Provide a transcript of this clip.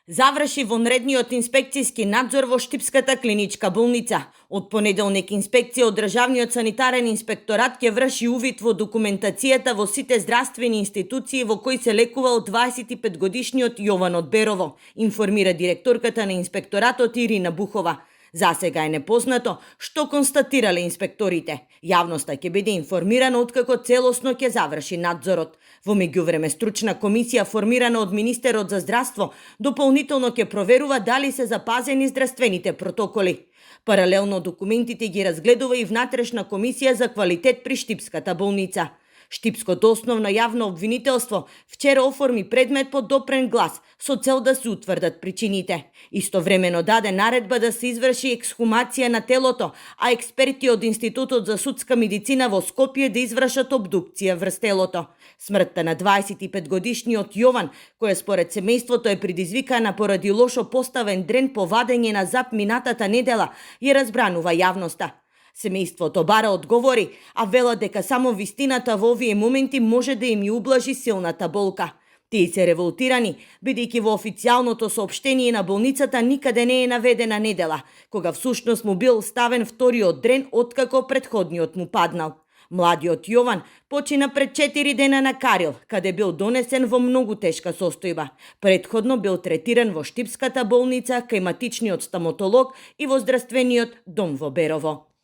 Заврши вонредниот инспекцијски надзор во Штипската клиничка болница. Од понеделник инспекција од Државниот санитарен инспекторат ќе врши увид во документацијата во сите здравствени институции во кои се лекувал 25-годишниот Јован од Берово, информира директорката на инспекторатот Ирина Бухова. Засега е непознато што констатирале инспекторите. Јавноста ќе биде информирана откако целосно ќе заврши надзорот. Во меѓувреме стручна комисија формирана од Министерот за здравство дополнително ќе проверува дали се запазени здравствените протоколи. Паралелно документите ги разгледува и внатрешна комисија за квалитет при Штипската болница. Штипското основно јавно обвинителство вчера оформи предмет по допрен глас со цел да се утврдат причините. Истовремено даде наредба да се изврши ексхумација на телото, а експерти од Институтот за судска медицина во Скопје да извршат обдукција врз телото. Смртта на 25-годишниот Јован, која според семејството е предизвикана поради лошо поставен дрен по вадење на зап минатата недела, ја разбранува јавноста. Семејството бара одговори, а вела дека само вистината во овие моменти може да им ја ублажи силната болка. Тие се револтирани, бидејќи во официјалното соопштение на болницата никаде не е наведена недела, кога всушност му бил ставен вториот дрен откако претходниот му паднал. Младиот Јован почина пред 4 дена на Карил, каде бил донесен во многу тешка состојба. Претходно бил третиран во Штипската болница кај матичниот стоматолог и во здравствениот дом во Берово.